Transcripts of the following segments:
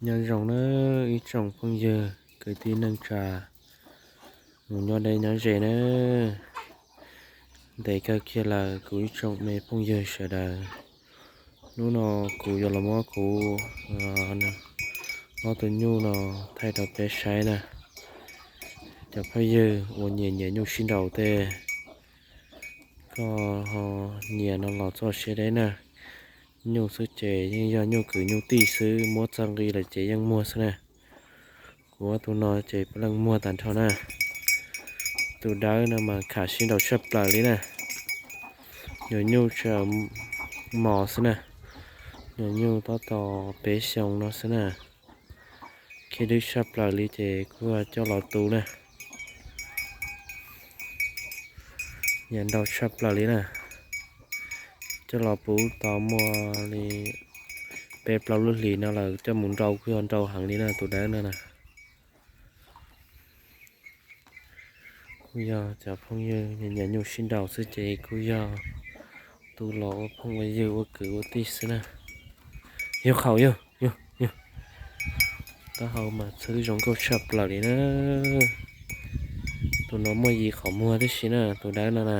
Nyob zoo na ib tsoom phooj ywg kwv tij neej tsa, mus nyob deb nyob ze na. Ntev kawg kiag lawm kuv ib tsoom me phooj ywg sawv daws. Hnub no kuv yuav los muab kuv ob tug nyuj no thaij rau peb saib na. Cov phooj ywg uas nyiam nyiam nyuj sib nraus tej, koj ho nyiam no los txoj siab deb na. Nyuj xwb ces yeej yog nyuj kwv nyuj tij xwb, muab txog nqi lawm ces yeej muag xwb na. Kuv ob tug no ces puav leej muag tag nrho na. Tus dawb no mas kham sib nraus tshaj plaws li na. Nyuag nyuj tsis mos xwb na. Nyuag nyuj tab tom peb xyoo no xwb na. Khib dwb tshaj plaws li ces kuj yog coj los tu na. Nyiam nraus tshaj plaws li na. Coj los puv tau muaj li peb plaub lub hlis no lawm, coj mus nrau kuj yog nrau heev li na tus dawb no na. Kuj yog cov phooj ywg nyiam nyuj sib nraus xwb ces kuj yog tu los ua phooj ua ywg ua kwv ua tij xwb na. Yog qhaum yog, yog, yog. Taub hau mas txhwb zoo nkauj tshaj plaws li na. Tus no muaj yim qhov muag tib si na, tus dawb no na.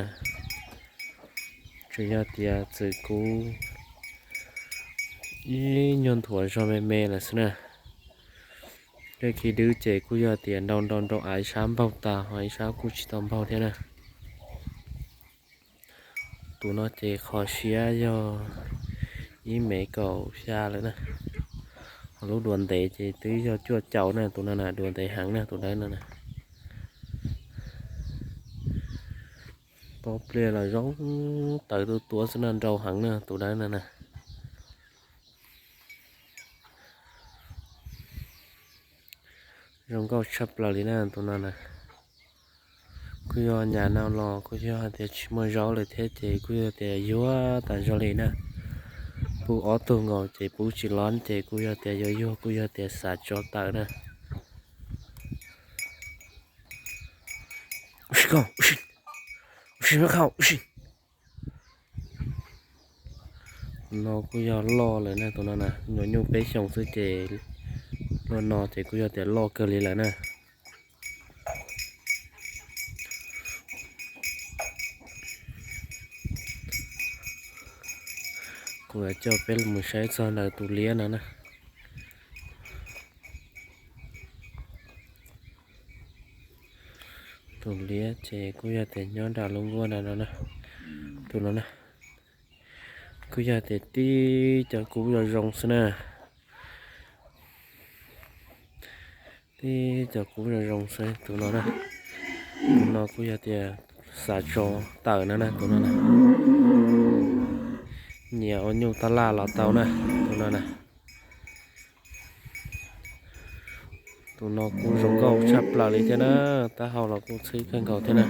Tsuas yog tias txwm kub ib nyuag nthuav zog me me lawm xwb na. Tej khib dwb ces kuj yog tias nrau nrau nrau av ib sab npaug tas, ho ib sab kuj tsis tau npaug thiab na. Tus no ces qhov siab yog ib mev kaum xya lawm na. Ho lub duav ntev ces twb yog cuaj caum na, tus no na duav ntev heev na, tus dawb no na. Pob pliaj los zoo tawv tuab tuab xwb na, nrau heev na tus dawb no na. Zoo nkauj tshaj plaws li na tus no na. Kuj yog nyam no los kuj yog hais tias tsis muaj zaub lawm thiab ces kuj yog tias yuag tas zog li na. Pub ob tug nkaus ces pub tsis loj ces kuj yog tias yuag yuag kuj yog tias xav tso tawm na. Tus no kuj yog loj lawm na, tus no na, nyuam nyuj peb xyoos xwb ces luaj no ces kuj yog tias loj kawg li lawm na. Kuv yuav coj peb mus saib txog ntawm tus liab no na. Tus liab ces kuj yog tias nyob nram lub nkuaj ntawm no na. Tus no na, kuj yog tias tib cov kub zoo zoo xwb na. Tib cov kub zoo zoo xwb tus no na. Tus no kuj yog tias xav tso tawm no na, tus no na. Nyiam ua nyuj taj laj los tau na, tus no na. Tus no kuj zoo nkauj tshaj plaws li thiab na, taub hau los kuj txhwb kawg nkaus thiab na.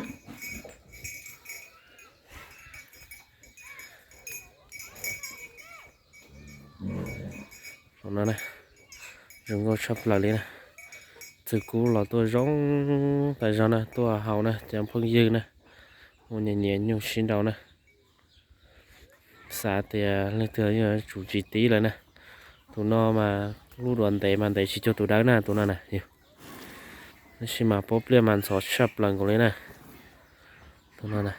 Tus no na, zoo nkauj tshaj plaws li na. Txwm kub los tuaj zoo tas zog na, tuaj haus na cov phooj ywg na, uas nyiam nyiam nyuj sib nraus na. Xav tias leej twg yuav tsum tsis tib lawm na. Tus no mas lub duav ntev mas ntev tsis cuag tus dawb na, tus no na. Tab sis mas pob pliaj mas ntxhov tshaj plaws nkaus li na. Tus no na,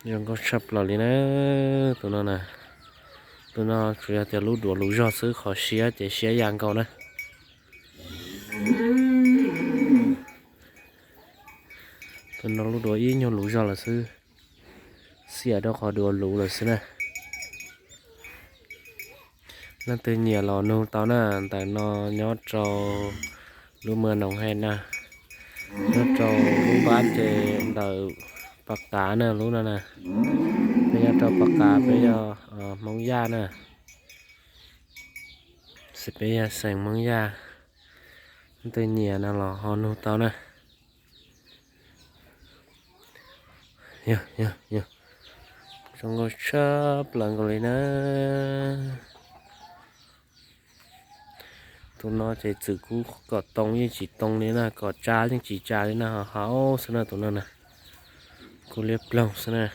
zoo nkauj tshaj plaws li na. Tus no na, tus no tsuas yog tias lub duav luv zog xwb, qhov siab ces siab ya nkaus na. Tus no lub duav ib nyuag luv zog lawm xwb, xiam rau qhov duav luv lawm xwb na. Leej twg nyiam los nug tau na, ntawm no nyob rau lub mws Noos Hej na, nyob rau lub npab ces ntawm Pas Qav na, lub no na. Peb nyob rau Pas Qav, peb yog Hmoob Yaj na, xws peb yog xeem Hmoob Yaj. Leej twg nyiam no los ho nug tau na. Zoo nkauj tshaj plaws nkaus li na. Tus no ces txwm kub kom too yeej tsis too li na, kom tsa yeej tsis tsa li na, haus haus xwb na tus no na. Kub liab ploog xwb na.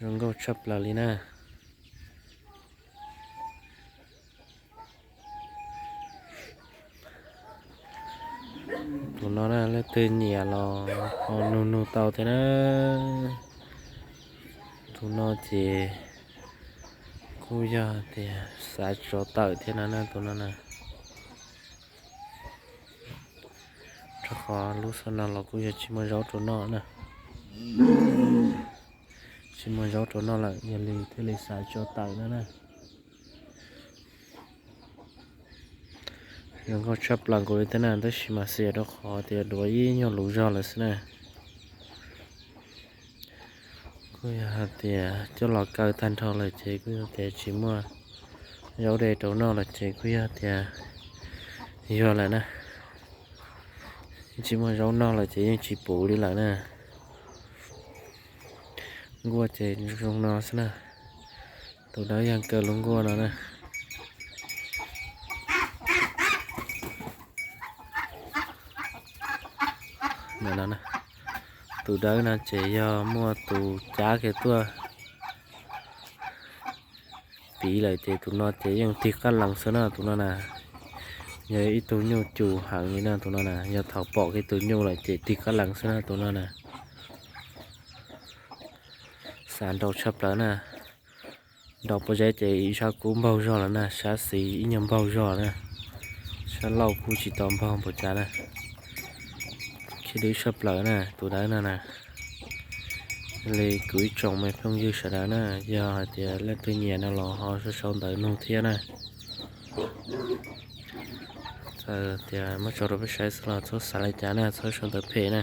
Zoo nkauj tshaj plaws li na. Tus no na, leej twg nyiam los ho nug nug tau thiab na. Tus no ces kuj yog tias xav tso tawm thiab no na, tus no na. Rau qhov lub xub no los kuj yog tsis muaj zaub rau noj na. Tsis muaj zaub rau noj lawm, yog li thiaj li xav tso tawm no na. Zoo nkauj tshaj plaws nkaus li thiab na, tab sis mas xij rau qhov tias duav ib nyuag luv zog lawm xwb na. Kuj yog hais tias coj los kaw tag nrho lawm ces kuj yog tias tsis muaj zaub de rau noj lawm ces kuj yog tias yuag lawm na. Tsis muaj zaub noj lawm ces yeej tsis puv li lawm na. Nkuaj ces zoo no xwb na. Tus dawb yog kaw lub nkuaj no na. Tus dawb no ces yog muaj tus cab kiag tuaj piv lawm ces tus no ces yeej tig qab lees xwb na tus no na. Yog ib tug nyuj cus heev li na tus no na, yog thaum pom kiag tus nyuj lawm ces tig qab lees xwb na tus no na. Xav nrau tshaj plaws na. Nrau pob zeb ces ib sab kub npaug zog lawm na, sab xis ib nyuag npaug zog na. Sab laug kuj tsis tau npaug npaum cas na. Khiav dwb tshaj plaws na tus dawb no na. Li kuv ib tsoom me phooj ywg sawv daws na, yog hais tias leej twg nyiam no los ho sau sau ntawv nug thiab na. Txawm tias muab tso rau peb saib xwb los txhob xav li cas na, txhob sau ntawv phem na.